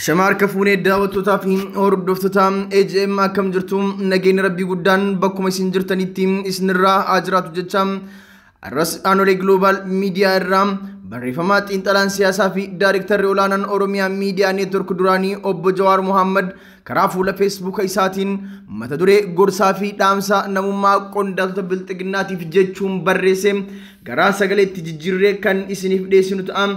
Shamaar kafuunee daawwattootaa fi hordoftoota AJM akkam jirtu nageenya rabbii guddaan bakkuma isin jirtanitti isinirraa haa jiraatu jecha arras Aanolee Global Media irraa barreeffama xiinxalaan siyaasaa fi daayirektarri olaanaan Oromiyaa Miidiyaa Neetwork duraanii obbo Jawaar Mohammad karaa fuula feesbuuka isaatiin mata duree gorsaa fi dhaamsa namummaa qondaaltota bilxiginnaatiif jechuun barreesse garaa sagaleetti jijjiirree kan isiniif dhiyeessinu ta'a.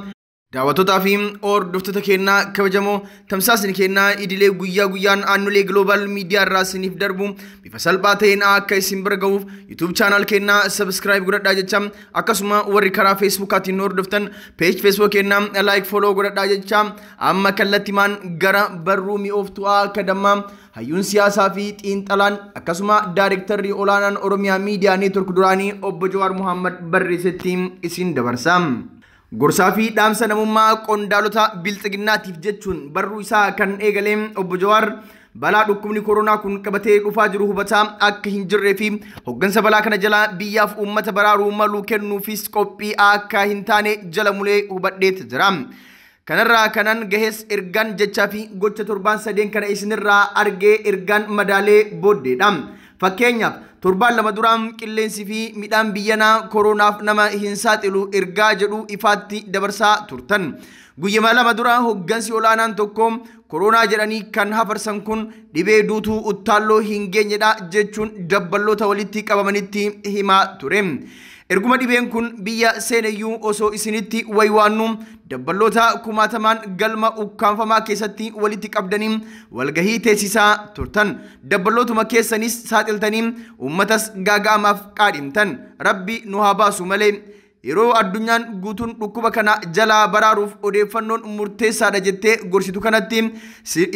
Daawwattootaa fi hordoftoota keenyaa kabajamoo tamsaasni keenyaa idilee guyyaa guyyaan Aanolee Global Media irraa isiniif darbu bifa salphaa ta'een akka isin bira gahuuf YouTube channel keenyaa subscribe godhadhaa jecha akkasuma warri karaa Facebookaatiin nu hordoftan page Facebook keenyaa like follow godhadhaa jecha amma kallattimaan gara barruu mi'ooftuu akka dammaa hayyuun siyaasaa fi xiinxalaan akkasuma daayirektarri olaanaan Oromiyaa Miidiyaa Neetwork duraanii obbo Jawaar Mohammad barreessetti isin dabarsa. Gorsaa fi dhaamsa namummaa qondaalota bilxiginnaatiif jechuun barruu isaa kan eegalee obbo Jawaar balaa dhukkubni koronaa kun qabatee dhufaa jiru hubataa akka hin jirree fi hoggansa balaa kana jalaa biyyaaf uummata baraaruu malu kennuufis qophii akka hin taane jala mulee hubadheet jira. Kanarraa kanan gahees ergaan jechaa fi gocha torbaan sadeen kana isinirraa argee ergaan madaalee booddeedha. Fakkeenyaaf torbaan lama duraan qilleensi fi midhaan biyyanaa koronaaf nama hin saaxilu ergaa jedhu ifaatti dabarsaa turtan. Guyyama lama dura hoggansi olaanaan tokko koronaa jedhanii kan hafarsan kun dhibee duutuu uttaalloo hin geenyedha jechuun dabballoota walitti qabamanitti himaa ture. Erguma dhibeen kun biyya seeneyyuu osoo isinitti waywaannu dabballoota kumaatamaan galma ukkaanfamaa keessatti walitti qabdanii walgahii teessisaa turtan. Dabballootuma keessanis saaxiltanii uummatas gaaga'amaaf qaadhimtan. Rabbi nu haa baasu malee yeroo addunyaan guutuun dhukkuba kana jalaa baraaruuf odeeffannoon murteessaadha jettee gorsitu kanatti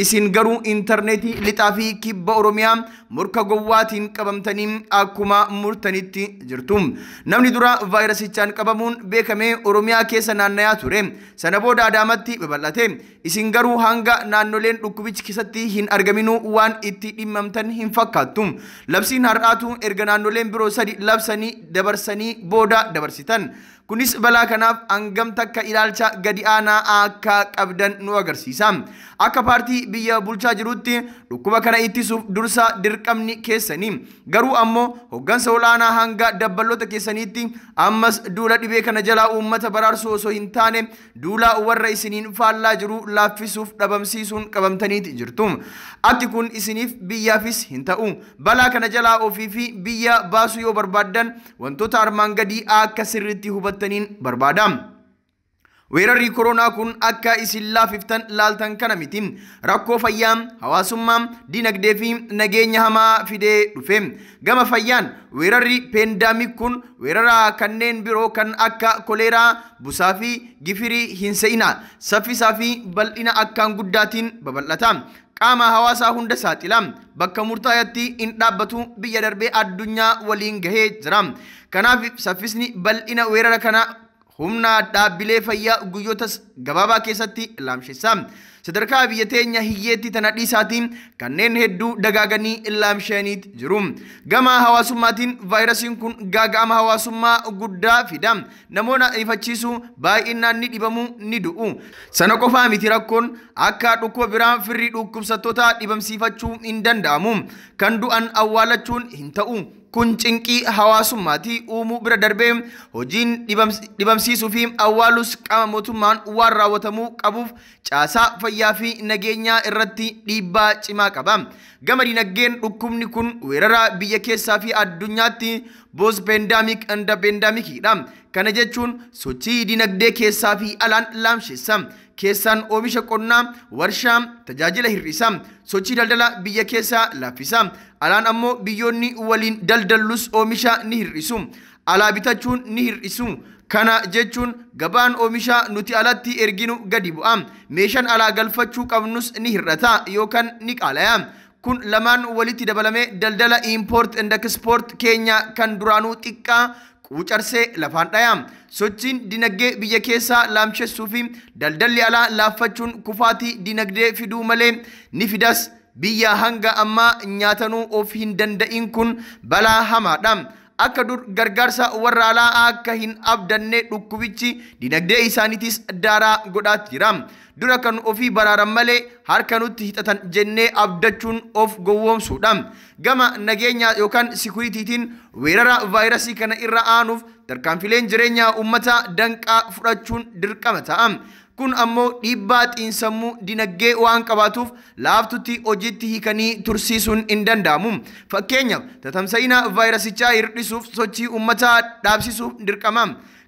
isin garuu intarneetii lixaa fi kibba Oromiyaa morka gowwaatiin qabamtanii akkuma murtanitti jirtu. Namni dura vaayirasichaan qabamuun beekamee Oromiyaa keessa naannayaa ture. Sana booda Adaamatti babal'ate. Isin garuu hanga naannoleen dhukkubichi keessatti hin argaminuu waan itti dhimmamtan hin fakkaattu. Labsiin har'aatu erga naannoleen biroo sadi labsanii dabarsanii booda dabarsitan. Kunis balaa kanaaf hangam takka ilaalcha gadi aanaa akka qabdan nu agarsiisa. Akka paartii biyya bulchaa jirutti dhukkuba kana ittisuuf dursa dirqamni keessanii. Garuu ammoo hoggansa olaanaa hanga dabballoota keessaniitti ammas duula dhibee kana jalaa uummata baraarsuu osoo hin taane duula warra isiniin faallaa jiru laaffisuuf dhabamsiisuun qabamtaniiti jirtu. Akki kun isiniif biyyaafis hin ta'u. Balaa kana jalaa ofii fi biyya baasuu yoo barbaaddan wantoota armaan gadii akka sirriitti hubattaniin barbaada. Weerarri koronaa kun akka isin laafiftan laaltan kana miti. Rakkoo fayyaa, hawaasummaa, dinagdee fi nageenya hamaa fidee dhufe. Gama fayyaan weerarri peendamik kun weerara kanneen biroo kan akka koleeraa, busaa fi gifirii hin se'ina. Saffisaa fi bal'ina akkaan guddaatiin babal'ata. Qaama hawaasaa hunda saaxila. Bakka murtaa'etti hin dhaabbatu biyya darbee addunyaa waliin gahee jira. Kanaaf saffisni bal'ina weerara kana humna dhaabbilee fayyaa guyyoota gabaabaa keessatti laamsheessa. Sadarkaa biyya teenya hiyyeetti tana dhiisaatiin kanneen hedduu dagaaganii laamshaniit jiru. Gama hawaasummaatiin vaayirasiin kun gaaga'ama hawaasummaa guddaa fida. Namoota ifachiisu baay'inaan ni dhibamu ni du'u. Sana qofaa miti rakkoon akka dhukkuba biraa firrii dhukkubsattoota dhibamsiifachuu hin danda'amu. Kan du'an awwaalachuun hin ta'u. Kun cinqii hawaasummaati uumuu bira darbee hojiin dhibamsiisuu fi awwaalus qaama mootummaan waan raawwatamuu qabuuf caasaa fayyaa fi nageenyaa irratti dhiibbaa cimaa qaba. Gama dinagdeen dhukkubni kun weerara biyya keessaa fi addunyaatti both pandemic and pandemicdha. Kana jechuun sochii dinagdee keessaa fi alaan laamsheessa. Keessaan oomisha qonnaa, warshaa, tajaajila hir'isa. Sochii daldala biyya keessaa laaffisa. Alaan ammoo biyyoonni waliin daldallus oomisha ni hir'isu. Alaa bitachuun ni hir'isu. Kana jechuun gabaan oomisha nuti alatti erginu gadi bu'a. Meeshaan alaa galfachuu qabnus ni hir'ata yookaan ni qaalaya. Kun lamaan walitti dabalamee daldala import and export keenya kan duraanuu xiqqaa quucarsee lafaan dhaya. Sochiin dinagdee biyya keessaa laamshessuu fi daldalli alaa laaffachuun kufaatii dinagdee fiduu malee ni fidas. Biyya hanga ammaa nyaatanuu of hin danda'in kun balaa hamaadha. Akka dur gargaarsa warra alaa akka hin abdanne dhukkubichi dinagdee isaaniitis daaraa godhaatti jira. Dura kan ofii baraaran malee harka nutti hixatan jennee abdachuun of gowwoomsuudha. Gama nageenyaa yookaan sikuriitiitiin weerara vaayirasii kana irra aanuuf tarkaanfileen jireenya uummataa danqaa fudhachuun dirqama ta'a. Kun ammoo dhiibbaa xiinsammuu dinagdee waan qabaatuuf laaftutti hojiitti hiikanii tursiisuun hin danda'amu. Fakkeenyaaf, tatamsa'ina vaayirasichaa hir'isuuf sochii uummataa dhaabsisuuf dirqama.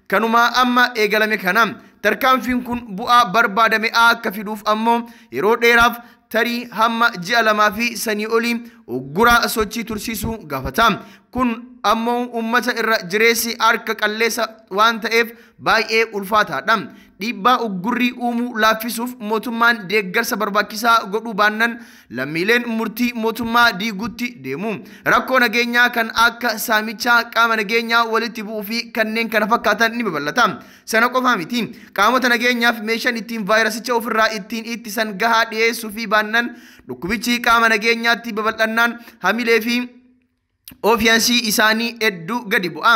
Kanuma amma eegalame kana tarkaanfiin kun bu'aa barbaadame akka fiduuf ammoo yeroo dheeraaf, tarii hamma ji'a 2 fi sanii olii uggura sochii tursiisuu gaafata. Kun ammoo uummata irra jireessi harka qalleessa waan ta'eef baay'ee ulfaataadha. Dhiibbaa uggurrii uumuu laaffisuuf mootummaan deeggarsa barbaachisaa godhuu baannan lammiileen murtii mootummaa diiguutti deemu. Rakkoo nageenyaa kan akka saamichaa, qaama nageenyaa walitti bu'uu fi kanneen kana fakkaatan ni babal'ata. Sana qofaa miti. Qaamota nageenyaaf meeshaan ittiin vaayirasicha ofirraa ittiin ittisan gahaa dhiyeessuu fi baannan dhukkubichi qaama nageenyaatti babal'annaan hamilee fi ofiyansii isaanii hedduu gadi bu'a.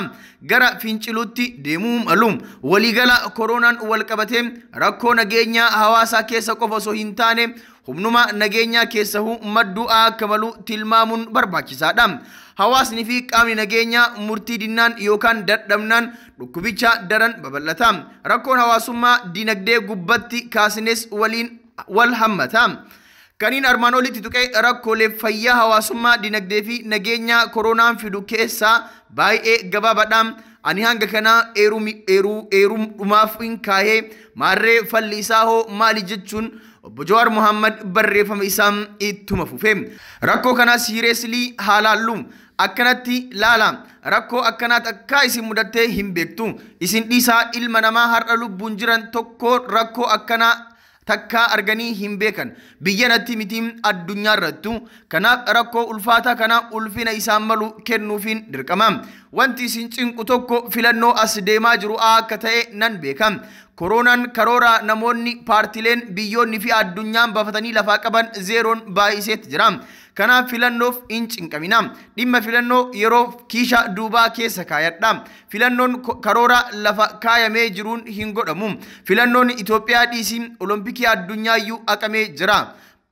Gara finciluutti deemuu malu. Waliigala koronaan wal qabatee rakkoo nageenyaa hawaasaa keessa qofa osoo hin taane humnuma nageenyaa keessahuu madduu akka malu tilmaamuun barbaachisaadha. Hawaasni fi qaamni nageenyaa murtii dinnaan yookaan dadhabnaan dhukkubicha daran babal'ata. Rakkoon hawaasummaa dinagdee gubbatti kaasnes waliin wal hammata. Kaniin armaan olitti tuqee rakkoolee fayyaa hawaasummaa, dinagdee fi nageenyaa koronaan fidu keessaa baay'ee gabaabaadha. Ani hanga kanaa eeruudhumaaf hin kaahee, maarree falli isaa hoo maali jechuun obbo Jawaar Mohammad barreeffama isaa ittuma fufe. Rakkoo kana seriously haa laallu. Akkanatti laala. Rakkoo akkanaa takkaa isin mudattee hin beektu. Isin dhiisaa, ilma namaa har'a lubbuun jiran tokko rakkoo akkanaa takkaa arganii hin beekan. Biyya natti miti, addunyaa irrattu. Kanaaf rakkoo ulfaataa kana ulfina isaan malu kennuufiin dirqama. Wanti isin cinqu tokko filannoo as deemaa jiru akka ta'e nan beeka. Koronaan karoora namoonni, paartileen, biyyoonni fi addunyaan baafatanii lafaa qaban zeeroon baay'iseetti jira. Kanaaf filannoof hin cinqamina. Dhimma filannoo yeroo kiisha duubaa keessa kaayadha. Filannoon karoora lafa kaayamee jiruun hin godhamu. Filannoon Itoophiyaa dhiisii Olompikii addunyaa haqamee jira.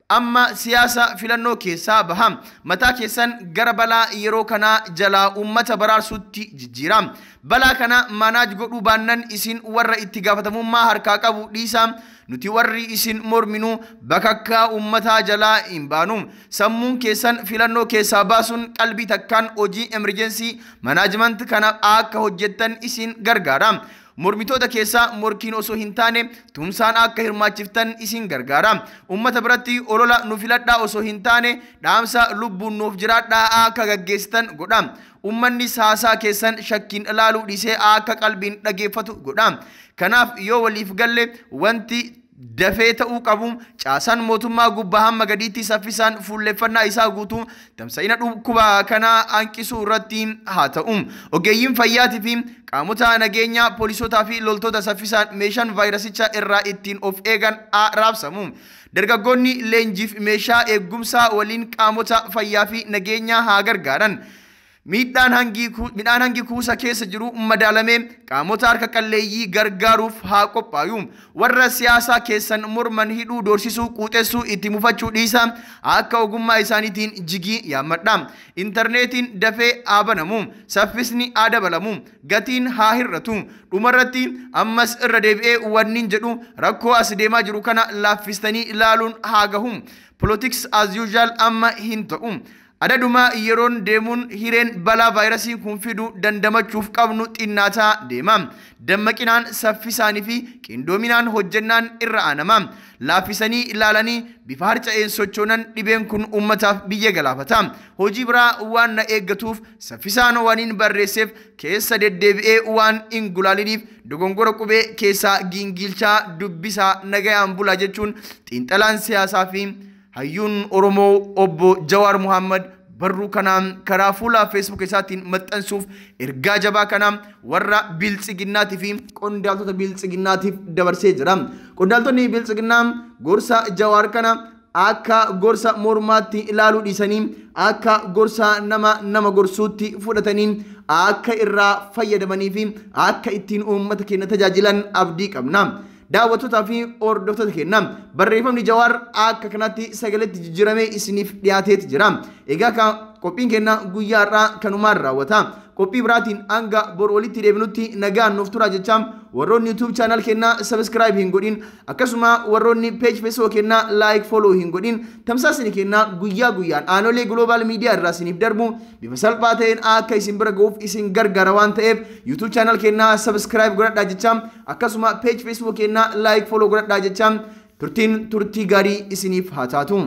Amma siyaasa filannoo keessaa baha. Mataa keessan gara balaa yeroo kanaa jalaa uummata baraarsuutti jijjiira. Balaa kana manage godhuu baannan isin warra itti gaafatamummaa harkaa qabu dhiisaa, nuti warri isin morminu bakakkaa uummataa jalaa hin baanu. Sammuun keessan filannoo keessaa baasuun qalbii takkaan hojii emergency management kana akka hojjettan isin gargaara. Mormitoota keessaa morkiin osoo hin taane tumsaan akka hirmaachiftan isin gargaara. Uummata biratti olola nu filadhaa osoo hin taane dhaamsa lubbuun nuuf jiraadhaa akka gaggeessitan godha. Uummanni haasaa keessan shakkiin ilaaluu dhiisee akka qalbiin dhageeffatu godha. Kanaaf yoo waliif galle, wanti dafee ta'uu qabu caasaan mootummaa gubbaa hamma gadiitti saffisaan fuulleffannaa isaa guutuu tamsa'ina dhukkuba kanaa hanqisuu irratti haa ta'u. Ogeeyyiin fayyaatii fi qaamota nageenyaa, poolisootaa fi loltoota saffisaan meeshaan vaayirasicha irraa ittiin of eegan raabsamu. Dargaggoonni leenjiif meeshaa eegumsaa waliin qaamota fayyaa fi nageenyaa haa gargaaran. Midhaan hangi kuusa keessa jiru madaalamee qaamota harka qalleeyyii gargaaruuf haa qophaayu. Warra siyaasaa keessan morman hidhuu, doorsisuu, quuxessuu, itti mufachuu dhiisa, akka ogummaa isaaniitiin jigii yaammadha. Intarneetiin dafee haa banamu, saffisni haa dabalamu, gatiin haa hir'atu. Dhumarratti ammas irra deebi'ee wannin jedhu, rakkoo as deemaa jiru kana laaffistanii ilaaluun haa gahu. Politics as usual amma hin ta'u. Adaduma yeroon deemuun hireen balaa vaayirasiin kun fidu dandamachuuf qabnu xinnaataa deema. Dammaqinaan, saffisaanii fi qindoominaan hojjennaan irra aanama. Laaffisanii ilaalanii bifa harca'een sochoonan dhibeen kun uummataaf biyya galaafata. Hojii biraa waan na eeggatuuf saffisaan waan hin barreesseef, keessa deddeebi'ee waan hin gulaaliniif dogongora qubee keessaa giingilchaa dubbisaa. Nagayaan bulaa jechuun xiinxalaan siyaasaa fi hayyuun Oromoo obbo Jawaar Muhammad barruu kanaan karaa fuula Facebook isaatiin maxxansuuf ergaa jabaa kana warra biltsiginnaatii fi qondaaltota biltsiginnaatiif dabarsee jira. Qondaaltonni biltsiginnaa gorsa Jawaar kana akka gorsa mormaatti ilaaluu dhiisanii akka gorsa nama nama gorsuutti fudhatanii akka irraa fayyadamanii fi akka ittiin uummata keenya tajaajilan abdii qabna. Daawwattootaa fi hordoftoota keenya, barreeffamni Jawaar akka kanatti sagaleetti jijjiiramee isiniif dhiyaateeti jira. Egaa kan qophiin keenya guyyaa har'aa kanumaan raawwata. Qophii biraatiin hanga bor walitti deebinutti nagaan nuuf tura jecha, warroonni YouTube channel keenya subscribe hin godhin, akkasuma warroonni page Facebook keenya like follow hin godhin, tamsaasni keenya guyyaa guyyaan Aanolee Global Media irraa isiniif darbu bifa salphaa ta'een akka isin bira ga'uuf isin gargaara waan ta'eef, YouTube channel keenya subscribe godhadhaa jecha, akkasuma page Facebook keenya like follow godhadhaa jecha, turtiin turtii gaarii isiniif haa taatu.